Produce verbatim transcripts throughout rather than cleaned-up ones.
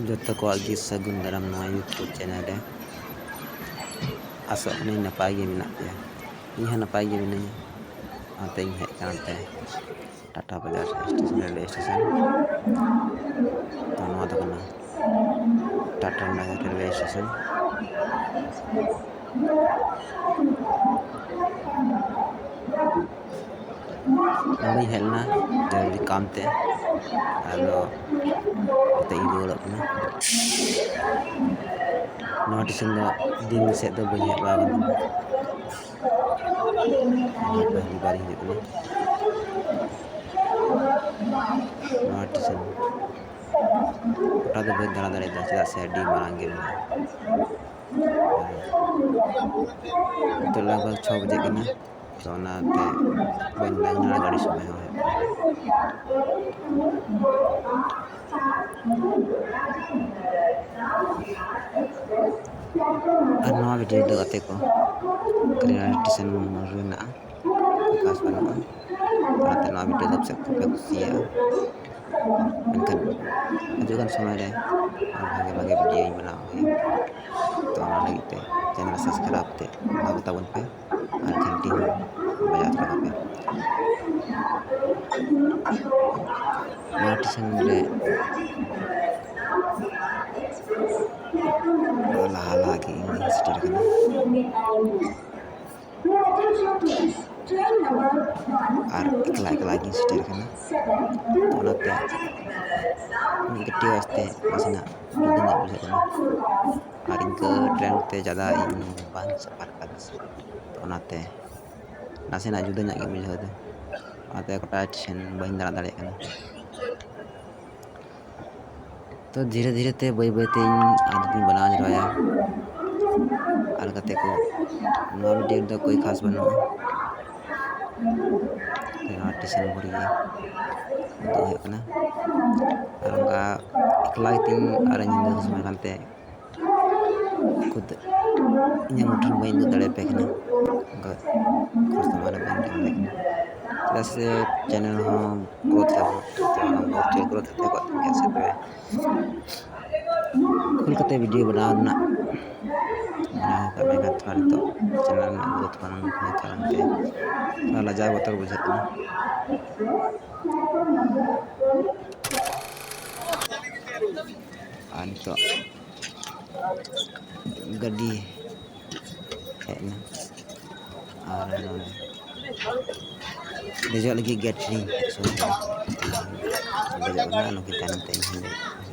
ᱡᱚᱛᱚ ᱠᱚᱣᱟᱜ ᱜᱮ ᱥᱟᱹᱜᱩᱱ ᱫᱟᱨᱟᱢ ᱱᱚᱣᱟ YouTube ᱪᱮᱱᱮᱞ ᱨᱮ᱾ ᱟᱥᱚᱜ ᱠᱟᱹᱱᱟᱹᱧ ᱱᱟᱯᱟᱭ ᱜᱮ ᱢᱮᱱᱟᱜ ᱯᱮᱭᱟ᱾ ᱤᱧ ᱦᱚᱸ ᱱᱟᱯᱟᱭ ᱜᱮ ᱢᱤᱱᱟᱹᱧᱟ᱾ ᱚᱱᱟᱛᱮᱧ ᱦᱮᱡ ᱟᱠᱟᱱ ᱛᱮ ᱴᱟᱴᱟ ᱵᱟᱡᱟᱨ ᱥᱴᱮᱥᱚᱱ, ᱨᱮᱞᱣᱮ ᱥᱴᱮᱥᱚᱱ᱾ ᱛᱚ ᱱᱚᱣᱟ ᱫᱚ ᱠᱟᱱᱟ ᱴᱟᱴᱟ ᱱᱟᱜᱟᱨ ᱨᱮᱞᱣᱮ ᱥᱴᱮᱥᱚᱱ᱾ ᱱᱚᱰᱮᱧ ᱦᱮᱡ ᱞᱮᱱᱟ ᱡᱟᱹᱨᱩᱨᱤ ᱠᱟᱢ ᱛᱮ, ᱟᱫᱚ ᱱᱤᱛᱚᱜ ᱤᱧ ᱨᱩᱣᱟᱹᱲᱚᱜ ᱠᱟᱱᱟ᱾ ᱱᱚᱣᱟ ᱥᱴᱮᱥᱚᱱ ᱫᱚ ᱫᱤᱱ ᱥᱮᱫ ᱫᱚ ᱵᱟᱹᱧ ᱦᱮᱡ ᱵᱟᱲᱟ ᱟᱠᱟᱱ ᱛᱟᱦᱮᱱᱟ᱾ ᱱᱤᱭᱟᱹ ᱯᱟᱹᱦᱤᱞ ᱵᱟᱨᱤᱧ ᱦᱤᱡᱩᱜ ᱠᱟᱱᱟ᱾ ᱱᱚᱣᱟ ᱥᱴᱮᱥᱚᱱ ᱜᱚᱴᱟ ᱫᱚ ᱵᱟᱹᱧ ᱫᱟᱬᱟ ᱫᱟᱲᱮᱭᱟᱫᱟ, ᱪᱮᱫᱟᱜ ᱥᱮ ᱟᱹᱰᱤ ᱢᱟᱨᱟᱝ ᱜᱮ ᱢᱮᱱᱟᱜᱼᱟ᱾ ᱱᱤᱛᱚᱜ ᱞᱟᱜᱽ ᱵᱷᱟᱜᱽ ᱪᱷᱚ ᱵᱟᱡᱮᱜ ᱠᱟᱱᱟ, ᱛᱚ ᱚᱱᱟᱛᱮ ᱵᱟᱹᱧ ᱞᱟᱜᱽ ᱱᱟ, ᱜᱟᱹᱰᱤ ᱥᱚᱢᱚᱭ ᱦᱚᱸ ᱦᱩᱭᱩᱜ ᱠᱟᱱᱟ᱾ ᱟᱨ ᱱᱚᱣᱟ ᱵᱷᱤᱰᱤᱭᱳ ᱫᱚ ᱜᱟᱛᱮ ᱠᱚ ᱠᱷᱟᱹᱞᱤ ᱱᱚᱣᱟ ᱥᱴᱮᱥᱚᱱ ᱨᱮᱱᱟᱜ ᱯᱷᱳᱠᱟᱥ ᱵᱟᱹᱱᱩᱜᱼᱟ, ᱚᱱᱟᱛᱮ ᱱᱚᱣᱟ ᱵᱷᱤᱰᱤᱭᱳ ᱫᱚ ᱯᱟᱥᱮᱡ ᱵᱟᱯᱮ ᱠᱩᱥᱤᱭᱟᱜᱼᱟ᱾ ᱢᱮᱱᱠᱷᱟᱱ ᱦᱤᱡᱩᱜ ᱠᱟᱱ ᱥᱚᱢᱚᱭ ᱨᱮ ᱟᱨ ᱵᱷᱟᱜᱮ ᱵᱷᱟᱜᱮ ᱵᱷᱤᱰᱤᱭᱳᱧ ᱵᱮᱱᱟᱣ ᱟᱹᱜᱩᱭᱟ᱾ ᱛᱚ ᱚᱱᱟ ᱞᱟᱹᱜᱤᱫ ᱛᱮ ᱪᱮᱱᱮᱞ ᱥᱟᱵᱥᱠᱨᱟᱭᱤᱵ ᱛᱮ ᱫᱚᱦᱚ ᱛᱟᱵᱚᱱ ᱯᱮ ᱟᱨ ᱜᱷᱟᱱᱴᱤ ᱦᱚᱸ ᱵᱟᱡᱟᱣ ᱛᱚᱨᱟ ᱠᱟᱜ ᱯᱮ᱾ ᱱᱚᱣᱟ ᱥᱴᱮᱥᱚᱱ ᱨᱮ ᱞᱟᱦᱟ ᱞᱟᱦᱟ ᱜᱮ ᱤᱧ ᱥᱮᱴᱮᱨ ᱠᱟᱱᱟ᱾ ᱟᱨ ᱮᱠᱞᱟ ᱮᱠᱞᱟ ᱜᱤᱧ ᱥᱮᱴᱮᱨ ᱠᱟᱱᱟ᱾ ᱛᱚ ᱚᱱᱟᱛᱮ ᱢᱤᱫ ᱠᱟᱹᱴᱤᱡ ᱟᱥᱛᱮ ᱱᱟᱥᱮᱱᱟᱜ ᱡᱩᱫᱟᱹ ᱧᱚᱜ ᱵᱩᱡᱷᱟᱹᱜ ᱠᱟᱱᱟ᱾ ᱟᱨ ᱤᱱᱠᱟᱹ ᱴᱨᱮᱱ ᱛᱮ ᱡᱟᱫᱟ ᱤᱧ ᱵᱟᱹᱧ ᱥᱟᱯᱷᱟᱨ ᱠᱟᱫᱟ ᱥᱮ, ᱛᱚ ᱚᱱᱟᱛᱮ ᱱᱟᱥᱮᱱᱟᱜ ᱡᱩᱫᱟᱹ ᱧᱚᱜ ᱜᱤᱧ ᱵᱩᱡᱷᱟᱹᱣ ᱮᱫᱟ᱾ ᱚᱱᱟᱛᱮ ᱜᱚᱴᱟ ᱴᱷᱮᱱ ᱵᱟᱹᱧ ᱫᱟᱬᱟ ᱫᱟᱲᱮᱭᱟᱜ ᱠᱟᱱᱟ᱾ ᱛᱚ ᱫᱷᱤᱨᱮ ᱫᱷᱤᱨᱮ ᱛᱮ ᱵᱟᱹᱭ ᱵᱟᱹᱭ ᱛᱮ ᱤᱧ ᱟᱫᱚ ᱵᱚᱱ ᱵᱮᱱᱟᱣ ᱡᱟᱣᱨᱟᱭᱟ᱾ ᱟᱨ ᱜᱟᱛᱮ ᱠᱚ, ᱱᱚᱣᱟ ᱵᱷᱤᱰᱤᱭᱳ ᱨᱮᱫᱚ ᱠᱳᱭ ᱠᱷᱟᱥ ᱵᱟᱹᱱᱩᱜᱼᱟ᱾ ᱱᱚᱣᱟ ᱥᱴᱮᱥᱚᱱ ᱵᱷᱳᱨ ᱜᱮ ᱩᱫᱩᱜ ᱦᱩᱭᱩᱜ ᱠᱟᱱᱟ᱾ ᱟᱨ ᱚᱱᱠᱟ ᱮᱠᱞᱟ ᱜᱮᱛᱤᱧ ᱟᱨ ᱧᱤᱫᱟᱹ ᱥᱚᱢᱚᱭ ᱠᱟᱱᱛᱮ ᱠᱷᱩᱫ ᱤᱧᱟᱹᱜ ᱢᱩᱴᱷᱟᱹᱱ ᱵᱟᱹᱧ ᱩᱫᱩᱜ ᱫᱟᱲᱮᱭᱟᱯᱮ ᱠᱟᱱᱟ᱾ ᱚᱱᱠᱟ ᱠᱷᱚᱡᱽ ᱛᱮ ᱢᱟᱱᱮ ᱵᱟᱹᱧ ᱧᱟᱢ ᱫᱟᱲᱮᱭᱟᱜ ᱠᱟᱱᱟ, ᱪᱮᱫᱟᱜ ᱥᱮ ᱪᱮᱱᱮᱞ ᱦᱚᱸ ᱜᱨᱳᱛᱷ ᱞᱟᱹᱜᱤᱫ ᱛᱮ ᱚᱱᱟ ᱜᱨᱳᱛᱷ ᱪᱮᱫ ᱯᱩᱨᱟᱹ ᱛᱷᱟᱛᱮ ᱠᱚᱜ ᱛᱤᱧ ᱜᱮᱭᱟ ᱥᱮ ᱛᱚᱵᱮ ᱠᱷᱩᱞ ᱠᱟᱛᱮ ᱵᱷᱤᱰᱤᱭᱳ ᱵᱮᱱᱟᱣ ᱨᱮᱱᱟᱜ ᱢᱚᱱᱮ ᱦᱚᱸ ᱠᱟᱜ ᱢᱮ ᱠᱷᱟᱱ ᱛᱷᱚᱲᱟ ᱱᱤᱛᱚᱜ ᱪᱮᱱᱮᱞ ᱨᱮᱱᱟᱜ ᱜᱨᱳᱛᱷ ᱵᱟᱝ ᱦᱩᱭ ᱠᱟᱨᱚᱱ ᱛᱮ ᱛᱷᱚᱲᱟ ᱞᱟᱡᱟᱣ ᱵᱚᱛᱚᱨ ᱵᱩᱡᱷᱟᱹᱜ ᱠᱟᱱᱟ᱾ ᱟᱨ ᱱᱤᱛᱚᱜ ᱜᱟᱹᱰᱤ ᱦᱮᱡ ᱮᱱᱟ ᱟᱨ ᱱᱚᱰᱮ ᱫᱮᱡᱚᱜ ᱞᱟᱹᱜᱤᱫ ᱜᱮᱴ ᱨᱤᱧ ᱦᱮᱡ ᱥᱩᱨ ᱠᱟᱱᱟ᱾ ᱫᱮᱡᱚᱜ ᱠᱟᱱᱟ, ᱱᱩᱠᱤᱱ ᱛᱟᱭᱱᱚᱢ ᱛᱮ ᱤᱧ ᱦᱚᱸᱧ ᱫᱮᱡᱚᱜ ᱠᱟᱱᱟ᱾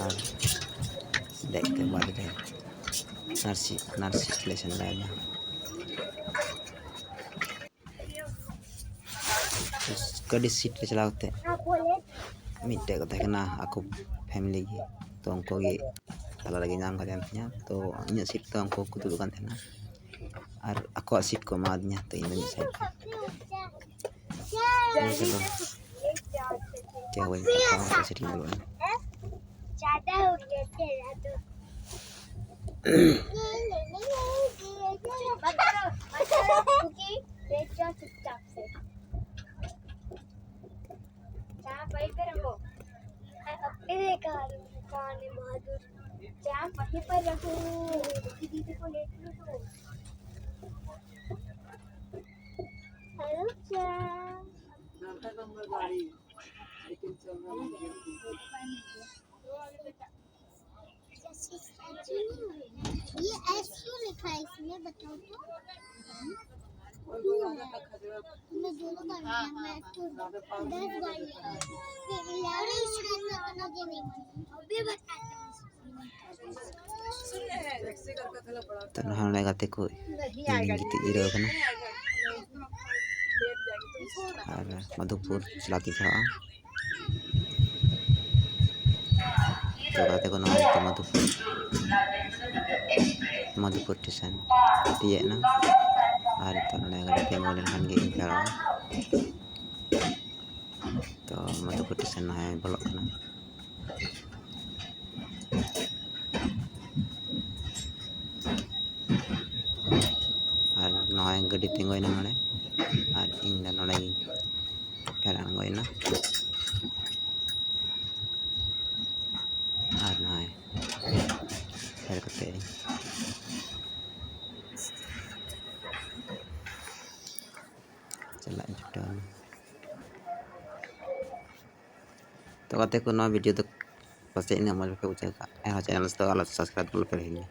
ᱟᱨ ᱫᱮᱡ ᱠᱟᱛᱮ ᱵᱟᱫᱽ ᱨᱮ ᱱᱟᱨᱥᱤ ᱱᱟᱨᱥᱤ ᱞᱮ ᱥᱮᱸᱫᱽᱨᱟᱭᱮᱫᱟ᱾ ᱜᱟᱹᱰᱤ ᱥᱤᱴ ᱨᱮ ᱪᱟᱞᱟᱣ ᱠᱟᱛᱮ ᱢᱤᱫᱴᱮᱡ ᱠᱚ ᱛᱟᱦᱮᱸ ᱠᱟᱱᱟ ᱟᱠᱚ ᱯᱷᱮᱢᱤᱞᱤ ᱜᱮ, ᱛᱚ ᱩᱱᱠᱩ ᱜᱮ ᱛᱟᱞᱟ ᱨᱮᱜᱮ ᱧᱟᱢ ᱠᱟᱫᱮᱭᱟ ᱛᱤᱧᱟ᱾ ᱛᱚ ᱤᱧᱟᱹᱜ ᱥᱤᱴ ᱫᱚ ᱩᱱᱠᱩ ᱠᱚ ᱫᱩᱲᱩᱵ ᱠᱟᱱ ᱛᱟᱦᱮᱱᱟ ᱟᱨ ᱟᱠᱚᱣᱟᱜ ᱥᱤᱴ ᱠᱚ ᱮᱢᱟᱫᱤᱧᱟ, ᱛᱚ ᱤᱧ ᱫᱚ ᱢᱤᱫ ᱥᱟᱭᱤᱰ ᱨᱮ ᱪᱮᱫ ᱦᱚᱸ ᱵᱟᱹᱧ ᱢᱮᱛᱟᱜ ᱠᱚᱣᱟ, ᱩᱱᱠᱩ ᱥᱤᱴ ᱨᱮᱧ ᱫᱩᱲᱩᱵ ᱮᱱᱟ᱾ चाप वहीं पे रखो। अरे कान, कान है बहादुर। चाप वहीं पर रखो। दीदी को लेट लो तो। हेलो चाप। नाटक हम गाड़ी, लेकिन चल रहा है। ये एस क्यों लिखा है इसमें, बताओ तो। मैं दोनों कर रही हूँ, मैं तो दस बार लिखा है। फिर इलेवन स्टूडेंट में तो मुझे नहीं मालूम। अभी बताते हैं। ᱛᱚ ᱱᱚᱰᱮ ᱜᱟᱛᱮ ᱠᱚ ᱤᱧ ᱜᱤᱛᱤᱡ ᱡᱤᱨᱟᱹᱣ ᱠᱟᱱᱟ ᱟᱨ ᱢᱚᱫᱷᱩᱯᱩᱨ ᱪᱟᱞᱟᱣ ᱛᱤᱧ ᱪᱟᱞᱟᱜᱼᱟ᱾ ᱛᱚ ᱜᱟᱛᱮ ᱠᱚ ᱱᱚᱜᱼᱚᱭ ᱛᱚ ᱢᱚᱫᱷᱩᱯᱩᱨ, ᱢᱚᱫᱷᱩᱯᱩᱨ ᱥᱴᱮᱥᱚᱱ ᱛᱤᱭᱟᱹᱜ ᱮᱱᱟ ᱟᱨ ᱱᱤᱛᱚᱜ ᱱᱚᱰᱮ ᱜᱟᱹᱰᱤ ᱛᱤᱸᱜᱩ ᱞᱮᱱᱠᱷᱟᱱ ᱜᱮ ᱤᱧ ᱪᱟᱞᱟᱜᱼᱟ᱾ ᱛᱚ ᱢᱚᱫᱷᱩᱯᱩᱨ ᱥᱴᱮᱥᱚᱱ ᱱᱚᱜᱼᱚᱭ ᱵᱚᱞᱚᱜ ᱠᱟᱱᱟ᱾ ᱟᱹᱰᱤ ᱛᱤᱸᱜᱩᱭᱮᱱᱟ ᱱᱚᱰᱮ, ᱟᱨ ᱤᱧ ᱫᱚ ᱱᱚᱰᱮ ᱜᱤᱧ ᱯᱷᱮᱰ ᱟᱬᱜᱚᱭᱮᱱᱟ᱾ ᱟᱨ ᱱᱚᱜᱼᱚᱭ ᱯᱷᱮᱰ ᱠᱟᱛᱮ ᱪᱟᱞᱟᱜ ᱡᱩᱴᱟᱹᱣ ᱮᱱᱟ᱾ ᱛᱚ ᱜᱟᱛᱮ ᱠᱚ, ᱱᱚᱣᱟ ᱵᱷᱤᱰᱤᱭᱳ ᱫᱚ ᱯᱟᱥᱮᱡ ᱤᱱᱟᱹᱜ ᱢᱚᱡᱽ ᱵᱟᱯᱮ ᱵᱩᱡᱷᱟᱹᱣ ᱠᱟᱜ, ᱮᱱᱦᱚᱸ ᱪᱮᱱᱮᱞ ᱫᱚ ᱟᱞᱚ ᱥᱟᱵᱥᱠᱨᱟᱭᱤᱵᱽ ᱟᱞᱚ ᱯᱮ ᱦᱤᱲᱤᱧᱟ᱾